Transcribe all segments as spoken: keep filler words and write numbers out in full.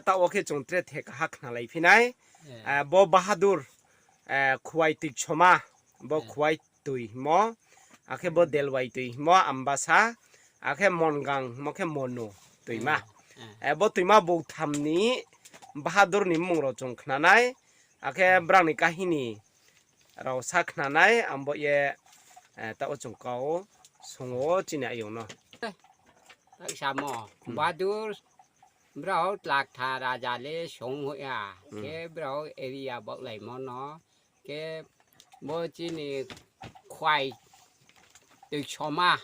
Taoh wo khe chung tre the kaha khnalai phi nai. Eh, bo Bahadur, eh, Khuwai Tui Ksoma, bo Khuwai Tui himo, akhe bo Delwai Tui himo, Ambasa, akhe Mongang himo khe Monu Tuima. Eh, bo tuima boutham ni Bahadur ni mmung rao chung khna nai, akhe brao ni kahini rao sa khna nai, ang bo ye, eh, taoh wo chung kau sung ou chini ayong no. Taoh samo, Bahadur, brao tlaktha raja le sung hoih ya, khe brao area baohlaimo no, khe bo chini Khuwai Tui Ksoma,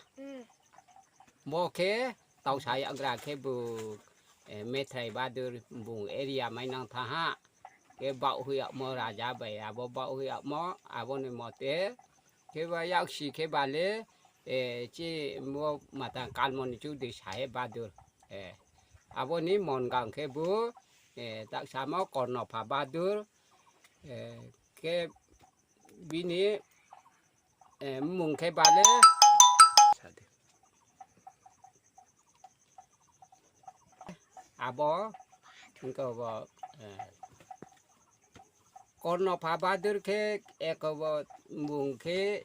bo khe taohsa yakgra khe bu, eh, Methrai Bahadur bung area mainang thanng ha. Khe baoh hoih yagmo raja bai abo baoh hoih yagmo, abo ni mote khe ba yaksi khe ba le, eh, chi bo matang Kalmoni Chudri Saheb Bahadur. Eh, abo ni Mongang khe bu, eh, taoh samo Kornopha Bahadur, eh, khe bini, eh, mmung khe ba le abo, hingkhe bo, eh, Kornopha Bahadur khe, eko bo mmung khe,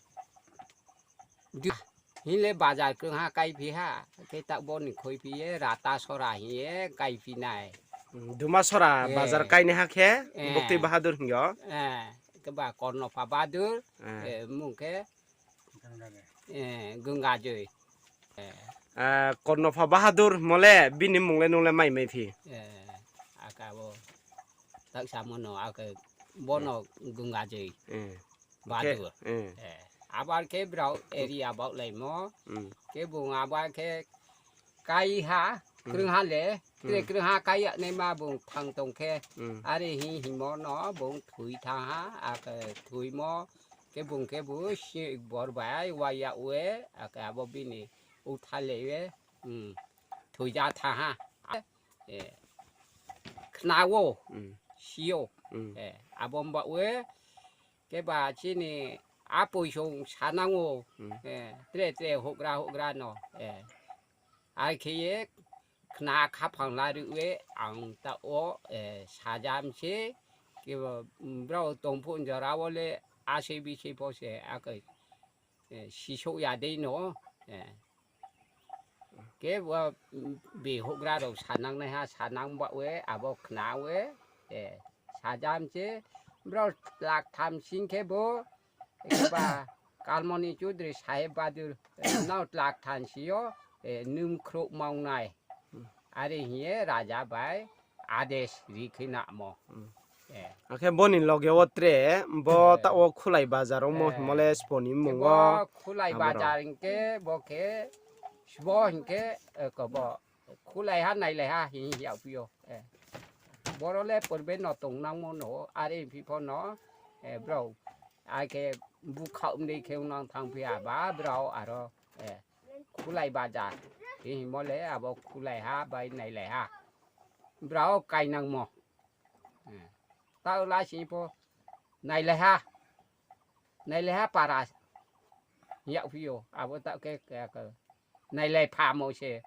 hing le bazar krungha kaiphi ha, khe taoh bo ni khuiphi ye, Rata Sora hing ye kaiphi nai. Duma Sora bazar kainaiha khe, Buktui Bahadur hing yo. Eh, khe ba Kornopha Bahadur, eh, mmung khe, eh, Gungajoi. Eh, Kornopha Bahadur himo le, bini mmung le nung le mai maiphi? Eh, aka bo, taoh samo no, aka bo no Gungajoi. Bahadur. Eh, abar khe brao area baohlaimo. Khe bung abar khe kaiha, krungha le, tre krungha kai yagnaima bung thang tong khe. Are hing hingmo no bung thoi thanng ha, aka thoimo. Khe bung khe bu si bor bai wa yag we, aka abo bini uthale we, thoija thanng ha. Eh, khna wo, si ou. Eh, abo mbaoh we, khe ba chini apoi song sanang ou, eh, tre tre houhgra houhgra no, eh, are khe ye khna khaphang laruh we ang taoh wo, eh, sajam se, khe ba, brao tong phuh jora wo le ase bise pho se, ake, eh, sisouh ya dei no, eh, khe bo, bihouhgra rao sanang naiha, sanang baoh we, abo khna we, eh, sajam se, brao laktham sing khe bo, khe ba, Kalmoni Chudri Saheb Bahadur, eh, nrao laktham si yo, eh, nung khrouh maong nai. Are hing ye raja bai ades ri khe namo. Akhe bo ni loge wo tre, bo taoh wo Khulai Bazar ongmo hingmo le sbo ni mmung wo. Khulai Bazar hing khe bo khe sbo hing khe, eh, ko bo Khulaiha Nailaiha hing yagphi ou. Boro le purbe no tongnangmo no, are phi pho no, eh, brao. Akhe bukhaoh mdei khe ongnang thanngphi ha ba brao aro, eh, Khulai Bazar hing hingmo le abo Khulaiha bai Nailaiha. Brao kainangmo. Eh, taoh la sing pho Nailaiha. Nailaiha para hing yagphi ou, abo taoh khe, khe, khe, Nailaiphamo se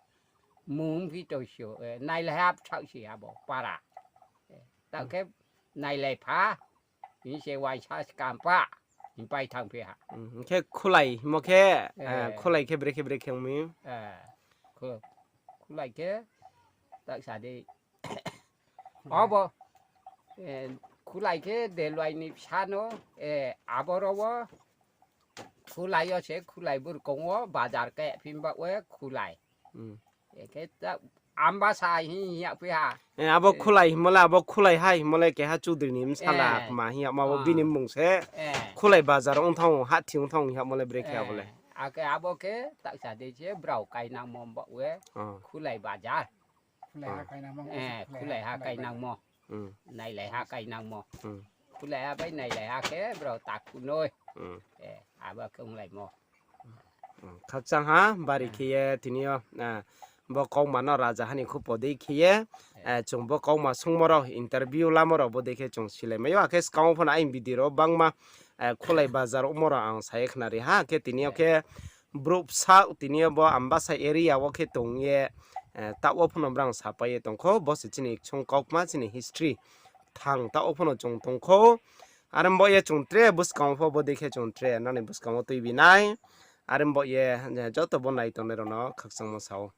mung phi tong si ou, eh, Nailaiha bsaoh se abo para. Eh, taoh khe Nailaipha hing se uaingsa skam pa hing pai thanngphi ha. Hing khe Khulai hingmo khe, eh, Khulai khe brekhe brekhe ong mi? Eh, Khulai khe taoh sa di. Obo, eh, Khulai khe Delwai ni bsa no, eh, aboro wo Khulai yo se Khulai burkong wo bazar khe phimba we Khulai. Akhe ta Ambasa hing yagphi ha. Eh, abo Khulai hingmo le, abo Khulaiha hingmo le keha Chudri ni bsala kma hing yagma bo bini mmung se. Khulai Bazar ong thanng ou, hahthi ong thanng ou hing yagmo le brekhe abo le. Akhe abo khe taoh sa di se brao kainangmo baoh we Khulai Bazar. Khulaiha kainangmo. Nailaiha kainangmo. Khulaiha bai Nailaiha khe brao takhu noi. Eh, abo khe onglaimo. Khakchang ha, bari khe ye tini yo, eh, bo kauma no raja ha ni khupo dei khe ye, eh, chung bo kauma sungmo rao, interview lamo rao bo dei khe chung silai mai ou. Akhe skang wo pho no aini video rao bangma, eh, Khulai Bazar ongmo rao ang sa ye khnari ha. Khe tini yo khe brouh bsaoh tini yo bo Ambasa area wo khe tong ye, taoh wo pho no brang sapai ye tong kho, bo se chini ksung kaukma, chini history thang taoh wo pho no chung tong kho. Are bo ye chung tre buskang wo pho bodei khe chung tre nang ni buskang wo tuibi nai. Are bo ye joto bo nai tongnai rao no khakchangmo sa ou.